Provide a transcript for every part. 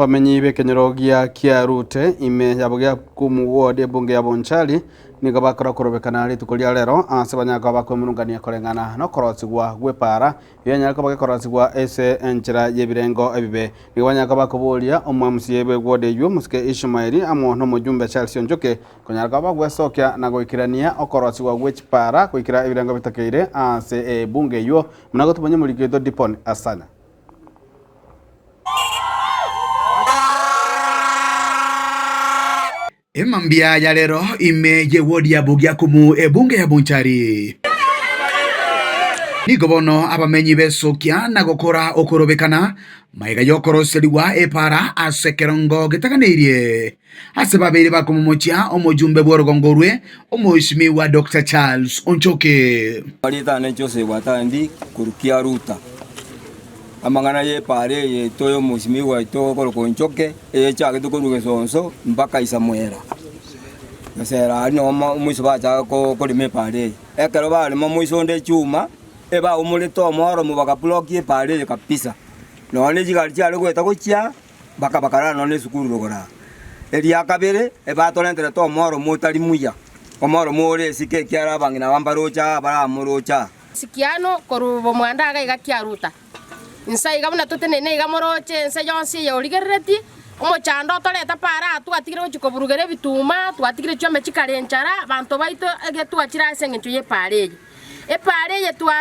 Abamenyi b'ekenyoro gia Kiarute ime yabo gia Kumu ward ebunge ya Bonchari nigo bakora korobekana rituko ria rero ase banyare koba bakwemurungania koreng'ana nokorosigwa gw'epaara eyio enyare koba gekorosigwa ase enchera y'ebirengo ebibe. Nigo banyare koba bakoboria omo-MCA bw'eward eyio Mosike Ishmael amo nomojumbe Charles Onchoke konyara koba bagwesokia na goikerania okorosigwa gwe chipaara goikera ebirengo bitakeire ase ebunge eyio buna gotomanya omoriki oito Dipon Asanya. Emambia ya rero ime y'ewodi ya Bogiakumu ebunge ya Bonchari. Nigo bono abamenyi besokia na gokora okorobekana magega y'okoroserigwa epaara ase ekerongo getaganeirie ase babeire bakomomochia omojumbe bw'orogongo orwe Omoisimigwa Doctor Charles Onchoke. Ritane Joseph atandi korwa Kiaruta. Amang'ana y'epaara eye yaito y'omosimigwa oito okorokwa Onchoke, eyechagete korwa Gesonso mpaka Isamwera. Gesera aria noo omoiso bachaka korema epaara eye. Ekero barema omoiso onde echuma, ebaumorete omoromo bagablock epaara eye kabisa. Nonya ne chigari chiare goeta gochia. Mpaka bakarara nonya nesukuru rogoro aa. Eria kabere ebatorenterete omoro otari muya, omoro ore esike ekiagera abang'ina aba mbaroche aa baramoroche aa. Sikiano korwa bomwanda iga iga kiaruta. Inse iga buna toteneine iga moroche ense yonsi eye origereretie, omochando otoreta paara aa twatigire gochia koburugera ebituma, twatigire chiombe chikare enchara, abanto baito egetwachire ase eng'encho y'epaara eye. Epaara eye twa.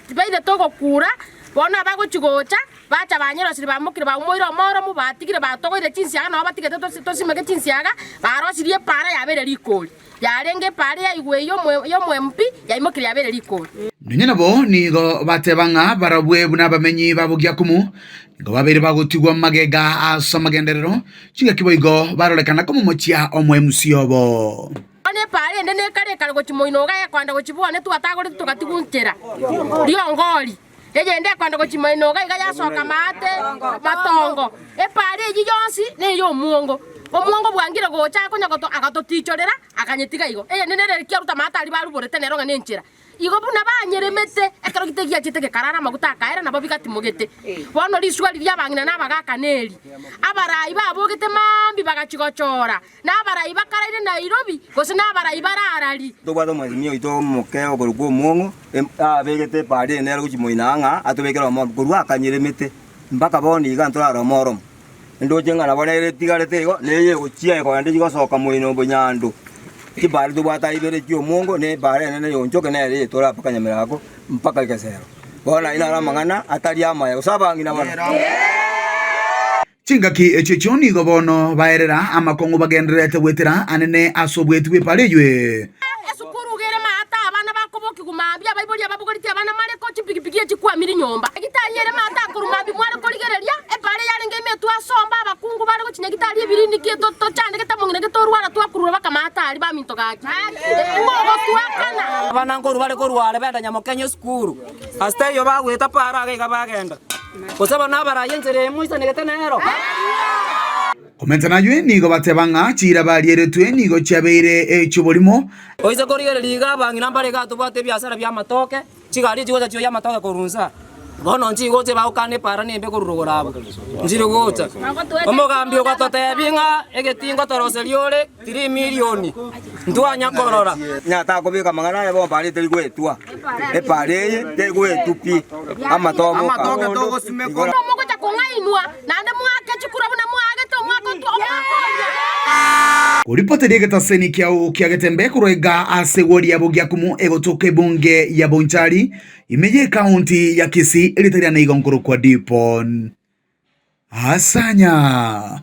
Tibairete ogokuura, bono abagochia gocha, bacha banyerosirie bamokire baumoire omoromo, batigire batogoire chinsiaga nabo batigete tosimeke chinsiaga, barosirie epaara yabeire rikori. Yarenge epaara yaigwa eyio y'omo MP, yaimokire yabeire rikori. Nonya nabo nigo bateba ng'a barabwe buna abamenyi ba Bogiakumu nigo babeire bagotigwa magega ase amagenderero, chingaki boigo barorekana komomochia omo-MC obo. Bono epaara ende nekare ekare gochia moino iga ekoenda gochia bwane twatagorete togatigwa nchera riongori, eyende ekoenda gochia moino iga iga yasoka maate matongo. Epaara eyio yonsi neye omwongo, omwongo bwangire gocha akonya goto agatotichorera akanyetiga igo. Eyende nere kiaruta maate aria baruborete nero ng'a nenchera. Igo buna banyeremete, ekero gete giachete gekarara amaguta akaera, nabo bigatimogete. Bono risuga riria abang'ina na abagaaka neri. Abarai babogete mambia bagachia gochora, na abarai bakaraire Nairobi, gose na abarai bare arari. Tobwate omwesimia oito omoke okorokwa omwong'o, abegete epaara eye nere gochia moino aa ng'a atobekere omoro, korwa akanyeremete mpaka bono iga ntorarora omoromo. Ndoche ng'a nabo nere etigarete igo, neye egochia ekogenda egosoka moino bonyando. Chipaara tobwate aa ibere chi'omongo, na epaara enene y'onchoke nere eye tore mpaka Nyamerako, mpaka Gesero. Bono ayio naro amang'ana atari amaya, gose abang'ina bono. Chingaki echio echio nigo bono baerera amakong'u bagendererete goetera anene ase obweti bw'epaara eyio. Esukuru iga ere maate abana bakobokigwa mambia, abaibori ababogoreti abana mareko, chipigipigi echikwamiri nyomba. Egitari ere maate akorwa mambia mware korigereria, epaara eyarenge ime twasomba abakungu bare gochinya gitari ebirini ki tochandegete mong'ina gete torwara twakurura baka maate aria baminto gaki. Ng'ogotwakana. Abana nkorwa bare korwa are benda nyamokenya esukuru, ase taiyo bagoeta paaro iga iga bagenda. Gose bono nabaraai enchera eye moisanegete nero? Komenta naywe nigo bateba ng'a chiira barieretwe nigo chiabeire echi'oborimo. Oise korigereria iga abang'ina mbare iga tobwate ebiasara bi'amatoke, chigari echigocha chioyia amatoke korwa inse. Bono nchigocha bagokana epaara nembe korwa rogoro abwo, nchiri gocha. Omogambi ogatotebia ng'a egetingo toroserie ore 3 milioni, ntwanya korora. Onye takobeka amang'ana aya bono epaara etari goetwa, epaara eye tegoetwa pi, amatoke oka. Mogocha kong'ainwa, naende moake chikura buna mwaagete omwaka omwaka oria. Koripoteria egetaseni kiao kia Getembe korwa iga ase ewodi ya Bogiakumu egotoka ebunge ya Bonchari ime y'ecounty ya Kisii erieta riane igo nkorokwa Dipon Asanya.